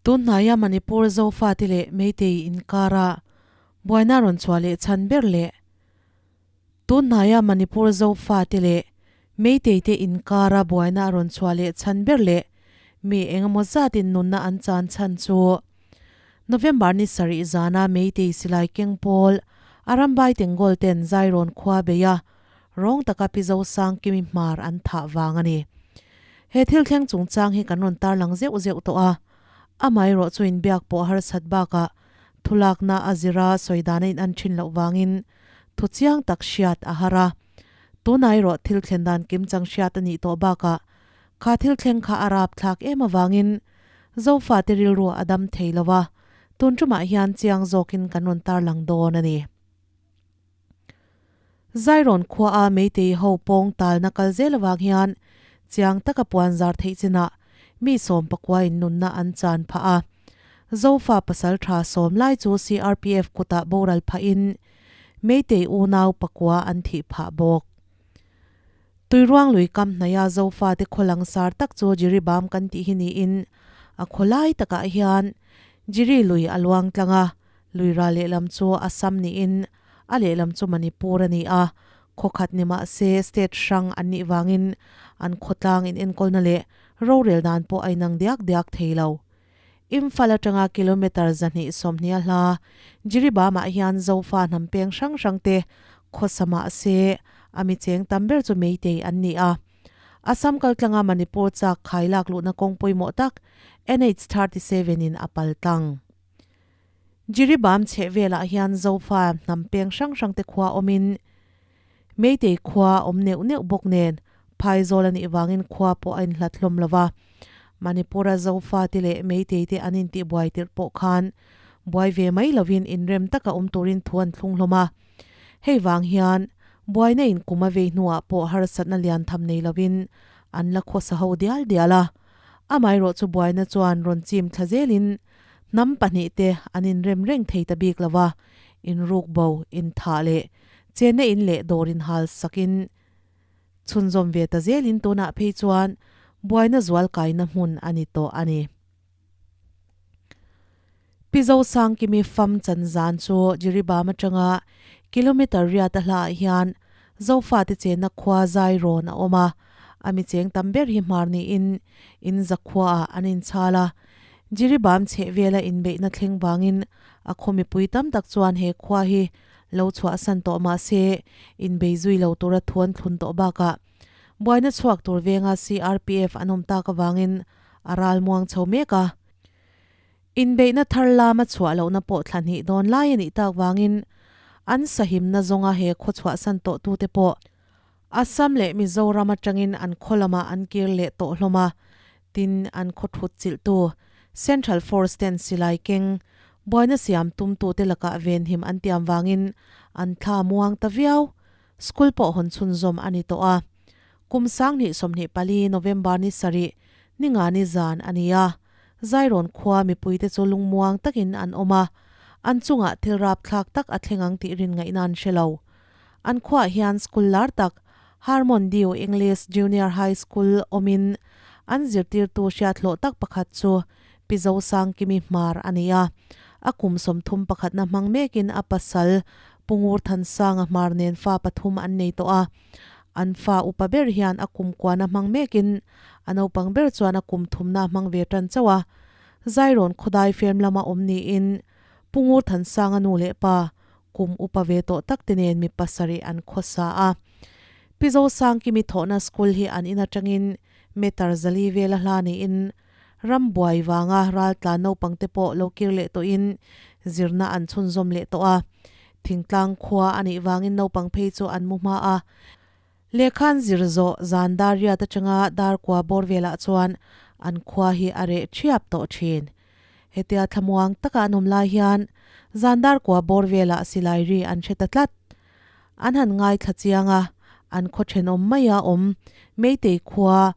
Tunhnaia Manipur Zofate leh Meitei inkara buaina rawn chhuah leh chhan ber leh Tunhnaia Manipur Zofate leh Meitei te inkara buaina a rawn chhuah leh chhan ber leh mi engemaw zatin nunna an chan chhan chu November ni sarih zana Meitei silai keng pawl Arambai Tengol ten Zairawn khua beia rawng taka Pi Zosangkimi hmar an thah vang a ni. He thil thleng chungchang hi kan rawn tarlang zeuh zeuh tawh a, amaherawh chu inbiak pawh harsat bakah thulakna a zira sawi dana in an thin loh vangin thu chiang tak hriat a har a. Tunah erawh thil thlen dan kimchang hriat a nih tawh bakah kha thil thleng kha a rap thlak em avangin Zofate rilru a dam thei lo a, tun tumah hian chiang zawkin kan rawn tarlang dawn a ni. Zairawn khua a Meitei ho pawng talna kal zel avang hian chiang taka puan zar theih chinah mi 19 in nunna an chan phah a. Zofa pasal tha sawm lai chu CRPF kutah boral phahin Meitei unau pakua an thih phah bawk. Tuiruang lui kam hnaia Zofa te khaw langsar tak chu Jiribam kan tih hi niin a khaw lai takah hian Jiri lui a luang tlang a, Luira lehlam chu Assam niin a lehlam chu Manipur a ni a, khaw khat ni mah se state hrang an nih vangin an khawtlang inenkawlna leh rorel dan pawh a inang diak diak thei lo. Imphal atanga kilometre 220 a hla Jiribamah hian Zofa hnam peng hrang hrang te khawsa mah se a mi cheng tam ber chu Meitei an ni a. Assam kaltlanga Manipur chak khai lak luhna kawng pawimawh tak NH 37 in a pal tlang. Jiribam chheh velah hian Zofa hnam peng hrang hrang te khua awmin Meitei khua awm neuh neuh bawk nen Phaizawl a nih vangin khua pawh a inhlat hlawm lo va. Manipur-a Zofa te leh Meitei te an intihbuai tirh pawh khan buai ve mai lovin inrem taka awm turin thu an thlung hlawm a. Hei vang hian buaina in kum a vei hnuah pawh harsatna lian tham nei lovin an la khawsa ho dial dial a. Amaherawh chu buaina chuan rawn chim thla zelin Hnam pahnihte an inrem reng thei ta bik lo va, inruk bo, inthah leh chenna in leh dawr inhal sakin chhunzawm ve ta zelin tunah phei chuan buaina zual kaina hmun a ni tawh a ni. Pi Zosangkimi fam chan zan chu Jiribam atanga kilometre riat a hlaah hian Zofate chenna khua Zairawn a awm a, a mi cheng tam ber hi hmar niin in zakhuaah an inchhal a, Jiribam chheh vela inbeihna thleng vangin a khaw mipui tam tak chuan he khua hi lo chhuahsan tawh mah se inbei zui lo tura thu an thlun tawh bakah buaina chhuak tur venga CRPF an awm tak avangin a ral muang chho mek a. Inbeihna thar lama chhuah lohna pawh thla hnih dawn lai a nih tak vangin an sahimna zawnga he khaw chhuahsan tawh tute pawh Assam leh Mizoram atangin an khaw lamah an kir leh tawh hlawm a, tin an khaw thut chilhtu Central Force ten silai keng buaina siam tumtute lakah venhim an tiam vangin an thla muang ta viau. School pawh hawn chhunzawm a ni tawh a. Kum 2024 November ni sarih ni nga ni zan a ni a, Zairawn khua mipuite chu lungmuang takin an awm a, an chungah thil rapthlak tak a thleng ang tih rin ngaihna an hre lo. An khuaah hian school lar tak Harmon Dew English Junior High School awmin an zirtirtu hriathlawh tak pakhat chu Pi Zosangkimi Hmar a ni a. A kum 31 na hmang mekin a pasal Pu Ngurthansanga Hmar nen fa pathum an nei tawh a. An fa upa ber hian a kum kuana hmang mekin a naupang ber chuan a kum thumna hmang ve tan chauh a. Zairawn khawdai firm lama awm niin Pu Ngurthansanga nu leh pa Kum upa ve tawh tak te nen mi pasarih an khawsa a. Pi Zosangkimi thawhna school hi an in atangin meter zali vela hla niin ram buai vanga raltlan naupang te pawh lo kir leh tawhin zirna an chhunzawm leh tawh a. Thingtlang khua a nih vangin naupang phei chu an mu hma a. Lehkhan zir zawh zan dar riat atanga dar kua bawr velah chuan an khua hi a reh thiap tawh thin. Hetia thlamuang taka an awm lai hian zan dar kua bawr velah silai ri an hre ta tlat. An han ngaithla chiang a, an khaw thenawm maia awm Meitei khua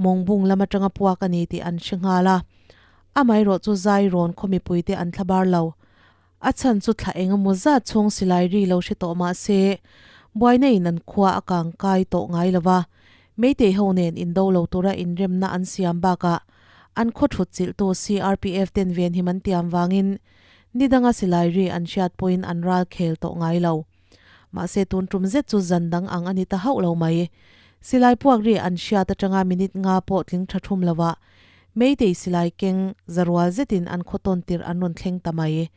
Mawngbung lam atanga puak a ni tih an hre nghal a. Amaherawh chu Zairawn khaw mipuite an thla bar lo. A chhan chu thla eng emaw zat chhung silai ri lo hre tawh mah se, buaina in an khua a kang kai tawh ngai lo va, Meitei ho nen indo lo tura inremna an siam bakah An khaw thut chilhtu CRPF ten venhim an tiam vangin nidanga silai ri an hriat pawhin an ral khel tawh ngai lo. Mahse tun tum zet chu zan dang ang a ni ta hauh lo mai. Silai puak ri an hriat atanga minute nga pawh tling tha thum lova Meitei silai keng zarual zetin an khaw tawn tirh an rawn thleng ta mai.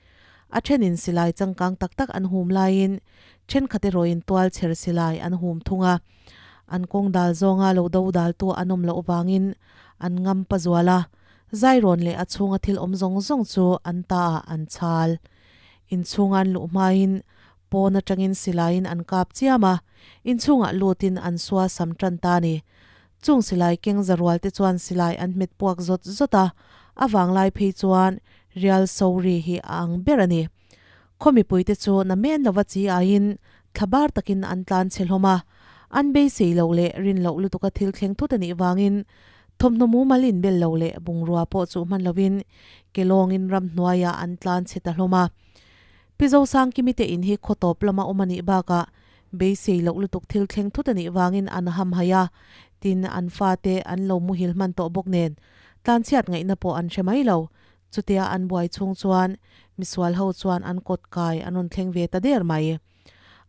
A thenin silai changkang tak tak an hum laiin thenkhat erawhin tual chher silai an hum thung a. An kawng dal zawnga lo do daltu an awm loh vangin an ngam pa zual a, Zairawn leh a chhunga thil awm zawng zawng chu an ta ah an chhal. Inchhunga an luh hmain pawn atangin silaiin an kap chiam a, inchhungah lutin an sua sam tan ta a ni. Chung silai keng zarual te chuan silai an hmet puak zawt zawt a, a vanglai phei chuan rial sori hi a ang ber a ni. Khaw mipuite chu na men lova chi aiin thlabar takin an tlan chhe hlawm a, an beisei loh leh rin loh lutuka thil thleng thut a nih vangin thawmhnaw mumal inbel lo leh bungrua pawh chuh hman lovin ke lawngin ramhnuaiah an tlan chhe ta hlawm a. Pi Zosangkimi te in hi khaw tawp lama awm a nih bakah beisei loh lutuk thil thleng thut a nih vangin an hamhaih a, tin an fate an lo muhil hman tawh bawk nen tlanchhiat ngaihna pawh an hre mai lo. Chutia an buai chhung chuan misual ho chuan an kawt kai an rawn thleng ve ta der mai.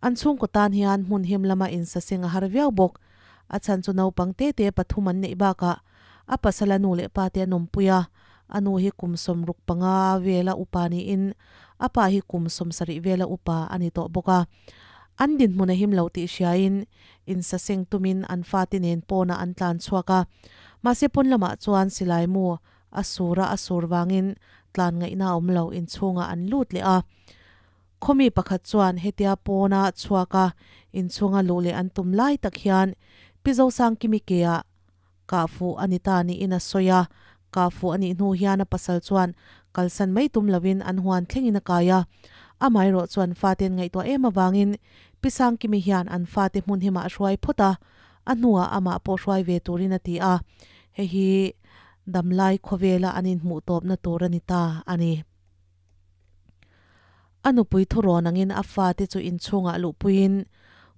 An chhungkaw tan hian hmun him lama insaseng a har viau bawk. A chhan chu naupang te te pathum an neih bakah a pasala nu leh pa te an awmpui a, a nu hi kum 65 vela upa niin a pa hi kum 70 vela upa a ni tawh bawk a. An dinhmun a him lo tih hriain insaseng tumin an fate nen pawnah an tlan chhuak a. Mahse pawn lamah chuan silai mu a sur a, a sur vangin tlan ngaihna a awm lo, inchhungah an lut leh a. Khawmi pakhat chuan hetia pawna chhuak a, inchhunga luh leh an tum lai tak hian Pi Zosangkimi keah kah fuh a ni ta niin a sawi a, kah fuh a nih hnu hian a pasal chuan kalsan mai tum lovin an huan thlengin a kai a. Amaherawh chuan fate'n ngaihtuah em avangin Pi Sangkimi hian an fate hmun himah a hruai phawt a, a hnuah amah pawh hruai ve turin a ti a, hei hi damlai khawvela an inhmuh tawpna tur a ni ta a ni. A nupui thurawn angin a fate chu inchhungah luhpuiin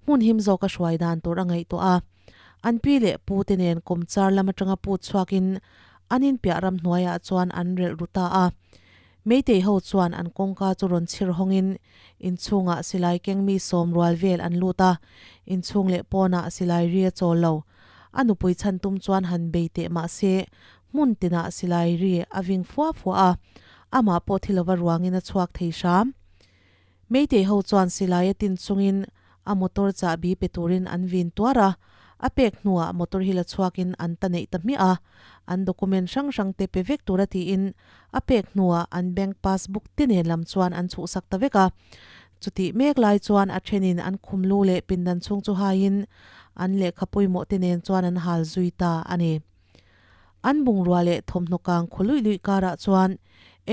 hmun him zawka hruai dan tur a ngaihtuah a. An pi leh pu te nen kawmchar lam atanga put chhuakin an inpiah ramhnuaiah chuan an relh ru ta a. Meitei ho chuan an kawngka chu rawn chhir hawngin inchhungah silai keng mi sawm rual vel an lut a, inchhung leh pawnah silai ri a chawl lo. A nupui chhan tum chuan han bei teh mah se hmun tinah silai ri a ving fua fua a, amah pawh thi lova ruangin a chhuak thei hram. Meitei ho chuan silai a tin chungin a motor chahbi pe turin an vin tuar a, a pek hnuah motor hi la chhuakin an ta neih ta hmiah a, an document hrang hrang te pe vek tura tiin a pek hnuah an bank passbook te nen lam chuan an chhuhsak ta vek a. Chutih mek lai chuan a thenin an khum lu leh pindan chhung chu haiin an lehkha pawimawh te nen chuan an hal zui ta a ni. An bungrua leh thawmhnaw kang khaw luih luih karah chuan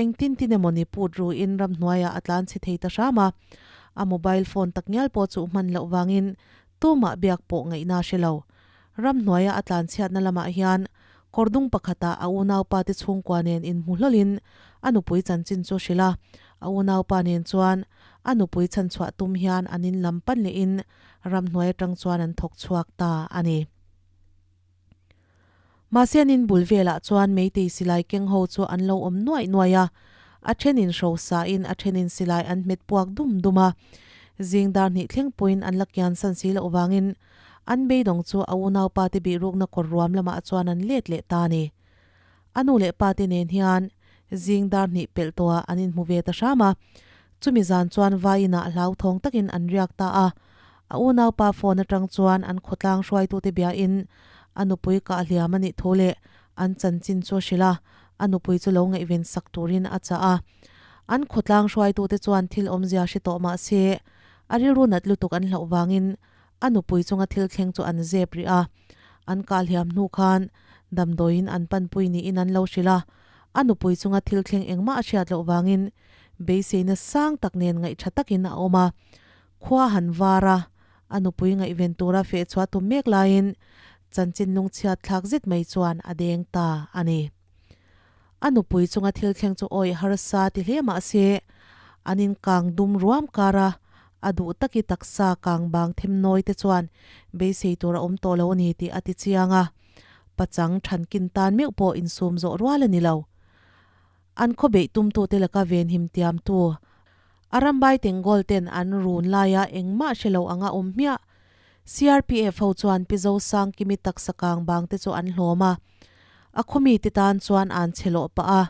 engtin tin emaw ni put ruin ramhnuaiah a tlan chhe thei ta hram a, a mobile phone tak ngial pawh chuh hman loh vangin tumah biak pawh ngaihna a hre lo. Ramhnuaia a tlan chhiatna lamah hian kawr dung pakhatah a unaupa te chhungkua nen inhmu hlawlin a nupui chanchin chu hrilh a, a unaupa nen chuan a nupui chhanchhuah tum hian an in lam pan lehin ramhnuai atang chuan an thawk chhuak ta a ni. Mahse an in bul velah chuan Meitei silai keng ho chu an lo awm nuaih nuaih a, a thenin hrosa in a thenin silai an hmet puak dum dum a. Zing dar hnih thleng pawhin an la kian san si loh vangin an beidawng chu a unaupa te bihrukna kawr ruam lamah chuan an let leh ta a ni. A nu leh pa te nen hian zing dar hnih pelh tawhah an inhmu ve ta hram a, chumi zan chuan vai inah hlauthawng takin an riak ta a. A unaupa phone atang chuan an khawtlang hruaitute biain a nupui kah hliam a nih thu leh an chanchin chu a hrilh a, a nupui chu lo ngaihven sak turin a chah a. An khawtlang hruaitute chuan thil awmzia hre tawh mah se a rilru nat lutuk an hlauh vangin a nupui chunga thil thleng chu an zep rih a. An kah hliam hnu khan damdawiin an panpui niin an lo hrilh a, a nupui chunga thil thleng engmah a hriat loh vangin beiseina sang tak nen ngaihṭha takin a awm a. Khua han var a, a nupui ngaihven tura feh chhuah tum mek laiin chanchin lungchhiat thlak zet mai chuan a deng ta a ni. A nupui chunga thil thleng chu awih harsa ti hle mah se, an inkang dum ruam kar a, a duh taki taksa kang bang them nawi te chuan beisei tur a awm tawh lo a ni tih a ti chiang a. Pachang thankin tan meuh pawh insum zawh rual a ni lo. An khaw beih tumtute laka venhim tiamtu Arambai Tenggol ten an run laia engmah hre lo anga awm hmiah. CRPF ho chuan Pi Zosangkimi taksa kang bang te chu an hlawm a, a khawmite tan chuan an chhe lawh pah a,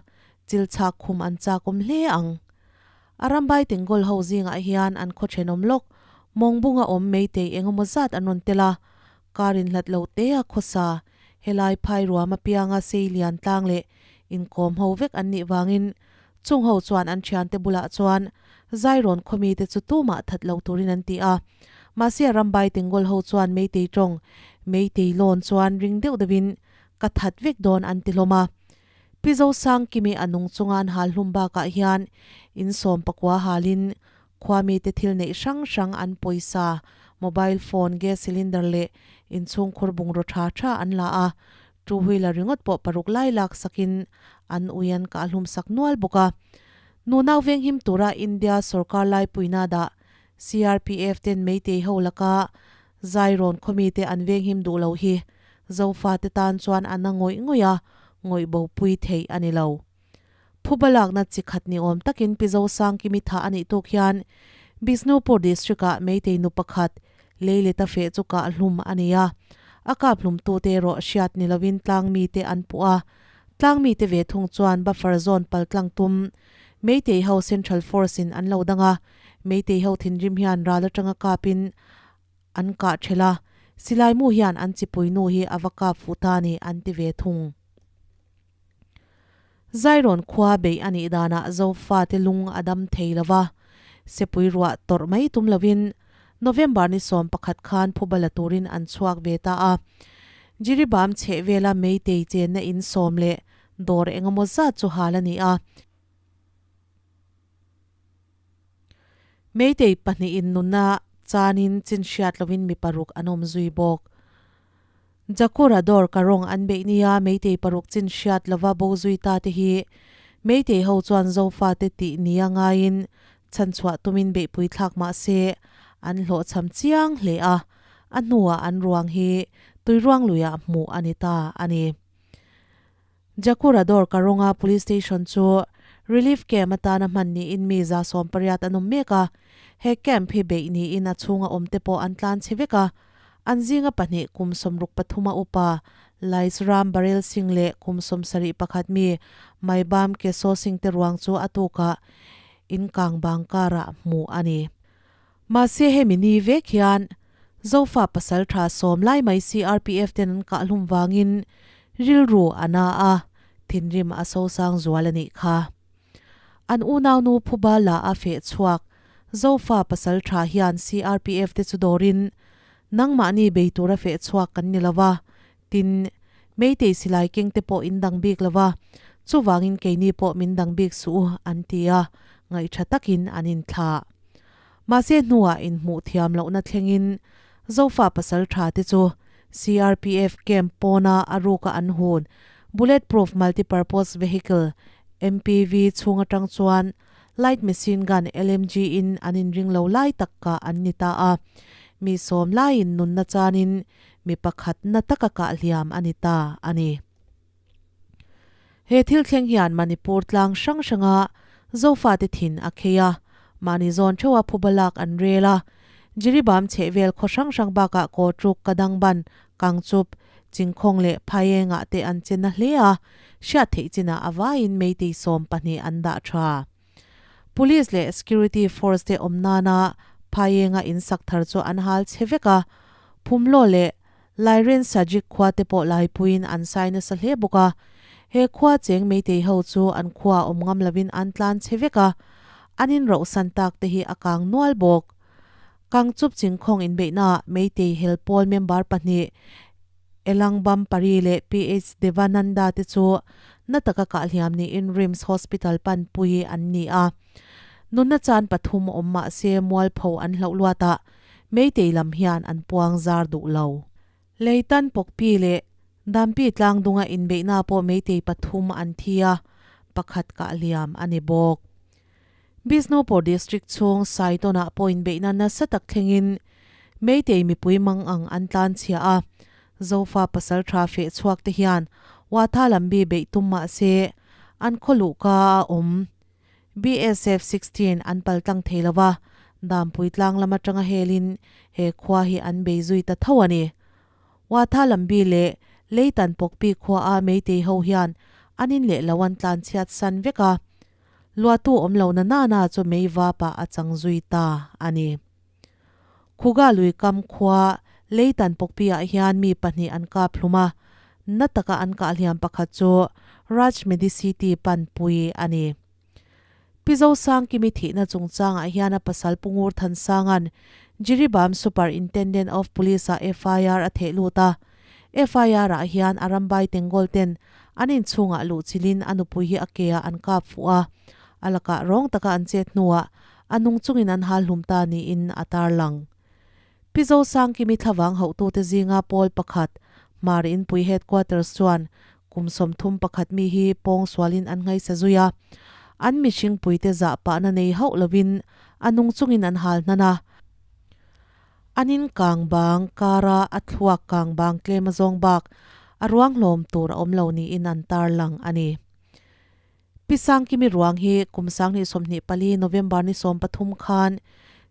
chil chhak khum an chak awm hle ang. Arambai Tenggol ho zingah hian an khaw thenawm lawk Mawngbunga awm Meitei engemaw zat an rawn tel a, Kar inhlat lo te a khawsa, helai phai ruam apianga sei lian tlang leh inkawm ho vek an nih vangin chung ho chuan an thiante bulah chuan Zairawn khawmi te chu tumah that lo turin an ti a. Mahse a rambai Tenggol ho chuan Meitei tawng, Meitei lawn chuan ring deuh deuhin ka that vek dawn an ti hlawm a. Pi Zosangkimi a nung chunga an hal hlum bakah hian in sawmpakua halin Khua mite thil neih hrang hrang an pawisa, mobile phone, gas cylinder leh inchhungkhur bungraw tha tha an la a, two wheeler ringawt pawh paruk lai lak sakin an ui an kahhlum sak nual bawk a. Nunau venghim tura India sorkar laipuina dah CRPF ten Meitei ho laka Zairawn khawmite an venghim duh lo hi Zofate tan chuan a na ngawih ngawih a, ngawih bopui theih a ni lo. Phuba lakna chi khat ni awm takin Pi Zosangkimi thah a nih tuk hian Bishnupur District-ah Meitei nu pakhat lei let a feh chu kah hlum a ni a, a kap hlumtute erawh hriat ni lovin tlangmite an puh a, tlangmite ve thung chuan buffer zone paltlang tum Meitei ho Central Force-in an lo dang a, Meitei ho thinrim hian ral atanga kapin an kah ṭhelh a, silai mu hian an chipui nu hi a va kap fuh ta a ni an ti ve thung. Zairawn khua beih a nih danah Zofate lung a dam thei lo va, sepui ruah tawrh mai tum lovin November ni 11 khan phuba la turin an chhuak ve ta a. Jiribam chheh vela Meitei chenna in sawm leh dawr engemaw zat chu hal a ni a. Meitei pahnihin nunna chanin chin hriat lovin mi paruk an awm zui bawk. Jakura dawr ka rawng an beih nia Meitei paruk chin hriat lova bo zui ta te hi Meitei ho chuan Zofate tih nia ngaiin chhanchhuah tumin beihpui thlak mah se an hlawhchham chiang hle a, a hnuah an ruang hi Tuiruangluiah hmuh a ni ta a ni. Jakura dawr ka rawnga Police Station chu Relief Camp atana hman niin mi 180 an awm mek a, he camp hi beih niin a chhunga awmte pawh an tlan chhe vek a, an zinga pahnih kum 63 a upa Laisram Barel Singh leh kum 71 mi Maibam Keso Singh te ruang chu a tukah in kang bang karah hmuh a ni. Mahse hemi ni vek hian Zofa pasal tha sawm lai mai CRPF ten an kahhlum vangin rilru a na a, thinrim a sosang zual a nih kha. An unaunu phuba la a feh chhuak Zofa pasal tha hian CRPF te chu dawrin nangmahni bei tura feh chhuak kan ni lova, tin Meitei silai keng te pawh in dang bik lova, chuvangin keini pawh min dang bik suh u an ti a, ngaihṭha takin an inthlah. Mahse hnuah inhmuh thiam lohna thlengin Zofa pasal ṭha te chu CRPF camp pawna a ruka an hun Bulletproof Multipurpose Vehicle, MPV, chhung aṭang chuan Light Machine Gun, LMG, in an inring lo lai tak kah an ni ta a, mi sawm laiin nunna chanin mi pakhat na taka kah hliam a ni ta a ni. He thil thleng hian Manipur tlang hrang hranga Zofate thin a khei a, mahni zawn theuha phuba lak an rel a, Jiribam chhehvel khaw hrang hrang bakah Kawtruk, Kadangban, Kangchup, Chingkhawng leh Phaiengah te an che na hle a, hriat theih chinah a vaiin Meitei 12 an dah tha. Police leh Security Force te awm nana Phaienga in sak thar chu an hal chhe vek a, Phumlaw leh Lairen Sajik khua te pawh laipuiin an sai nasa hle bawk a, he khua cheng Meitei ho chu an khua awm ngam lovin an tlan chhe vek a, an in rohsan tak te hi a kang nual bawk. Kangchup Chingkhawng inbeihnaah Meitei hel pawl member pahnih Elangbam Pari leh PH Devananda te chu na taka kahhliam niin RIMS Hospital panpui an ni a. Nunna chan pathum awm mah se mualpho an hlauh luatah Meitei lam hian an puang zar duh lo. Leitan Pawkpi leh Dampi tlangdunga inbeihna pawh Meitei pathum an thi a, pakhat kahhliam a ni bawk. Bishnupur District chhung Saitawnah pawh inbeihna nasa tak thlengin Meitei mipui mang ang an tlan chhia a. Zofa pasal tha feh chhuak te hian Watha lambi beih tum mah se an khaw luhka a awm. BSF 16 an pal tlang thei lo va, Dampui tlang lam atanga helin he khua hi an bei zui ta tho a ni. Watha lambi leh Leitan Pawkpi khua a Meitei ho hian an in leh lo an tlan chhiat san vek a, luahtu awm lo na nana chu mei vapah a chang zui ta a ni. Khuga lui kam khua Leitan Pawkpi ah hian mi pahnih an kap hlum a, na taka an kah hliam pakhat chu Raj Medicity panpui a ni. Pi Zosangkimi thihna chungchangah hian a pasal Pu Ngur Thansanga'n Jiribam Superintendent of Police-ah FIR a theh lut a. FIR-ah hian a rambai Tengol ten an inchhungah luh chilin a nupui hi a ke-ah an kap fuh a, a lakah rawng taka an chet hnuah a nung chungin an hal hlum ta niin a tarlang. Pi Zosangkimi thlavang hauhtute zinga pawl pakhat, Hmar Inpui Headquarters chuan kum 31 mi hi pawng sualin an ngaisa zui a, an mihringpuite zah pahna nei hauh lovin a nung chungin an hal hnan a. An in kang bang kara a thluak kang bang tlem a zawng bak a ruang hlawm tur a awm lo niin an tarlang a ni. Pi Sangkimi ruang hi kum 2024 November ni 13 khan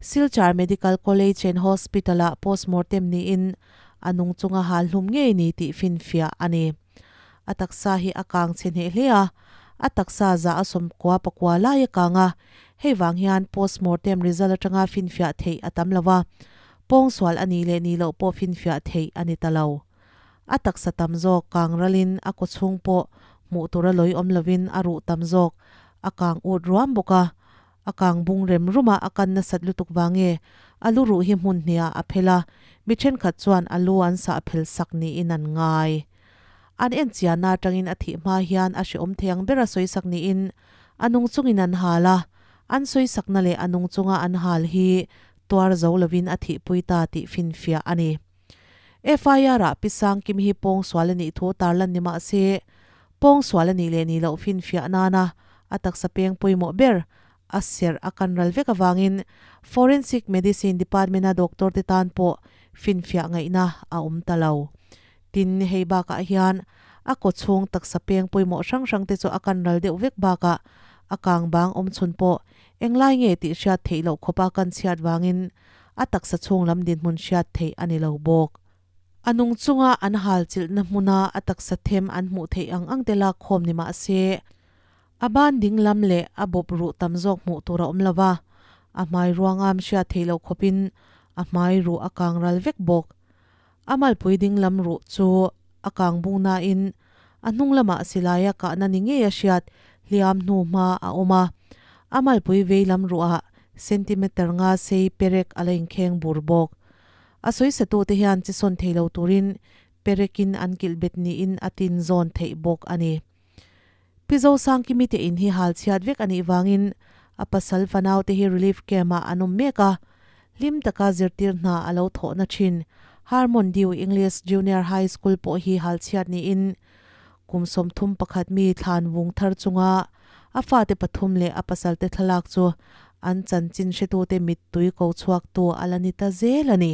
Silchar Medical College and Hospital-ah postmortem niin a nung chunga hal hlum ngei ni tih finfiah a ni. A taksa hi a kang chhe hneh hle a, a taksa za a 99 lai a kang a, hei vang hian postmortem result atanga finfiah theih a tam lo a, pawngsual a nih leh nih loh pawh finfiah theih a ni ta lo. A taksa tam zawk kang ralin a kawchhung pawh hmuh tura lawi awm lovin a ruh tam zawk a kang ut ruam bawk a, a kang bung rem rum a, a kan nasat lutuk vang nge a lu ruh hi hmun hniah a phel a, mi thenkhat chuan a lu an sah phel sak niin an ngai. An en chianna atangin a thih hma hian a hrehawm thei ang bera sawi sak niin a nung chungin an hal a, an sawi sakna leh a nung chunga an hal hi tuar zo lovin a thihpui ta tih finfiah a ni. FIR ah Pi Sangkim hi pawngsual a nih thu tarlan ni mah se, pawngsual a nih leh nih loh finfiah nana a taksa peng pawimawh ber a serh a kan ral vek avangin Forensic Medicine Department-a doctor te tan pawh finfiah ngaihna a awm ta lo. Tin, hei bakah hian a kawchhung taksa peng pawimawh hrang hrang te chu a kan ral deuh vek bakah a kang bang awm chhun pawh englai nge tih hriat theih loh khawpa kan chhiat vangin a taksa chhung lam dinhmun hriat theih a ni lo bawk. A nung chunga an hal chilhna hmuna a taksa them an hmuh theih ang ang te lak khawm ni mah se, a ban ding lam leh a bawp ruh tam zawk hmuh tur a awm lo va, a hmai ruangam hriat theih loh khawpin a hmai ruh a kang ral vek bawk. A malpui ding lam ruh chu a kang bung nain a hnung lamah silaia kahna ni ngei a hriat hliam hnu hma a awm a, a malpui vei lam ruhah centimeter nga sei perek a la inkheng bur bawk. A sawisatute hian chi sawn thei lo turin perekin an kilh bet niin a tin zawn theih bawk a ni. Pi Zosangkimi te in hi hal chhiat vek a nih vangin a pasal fanau te hi relief camp ah an awm mek a, hlim taka zirtir hna a lo thawhna thin Harmon Dew English Junior High School pawh hi hal chhiat niin kum 31 mi thlan vung thar chunga a fate pathum leh a pasal te thlalak chu an chanchin hretute mittui ko chhuaktu a la ni ta zel a ni.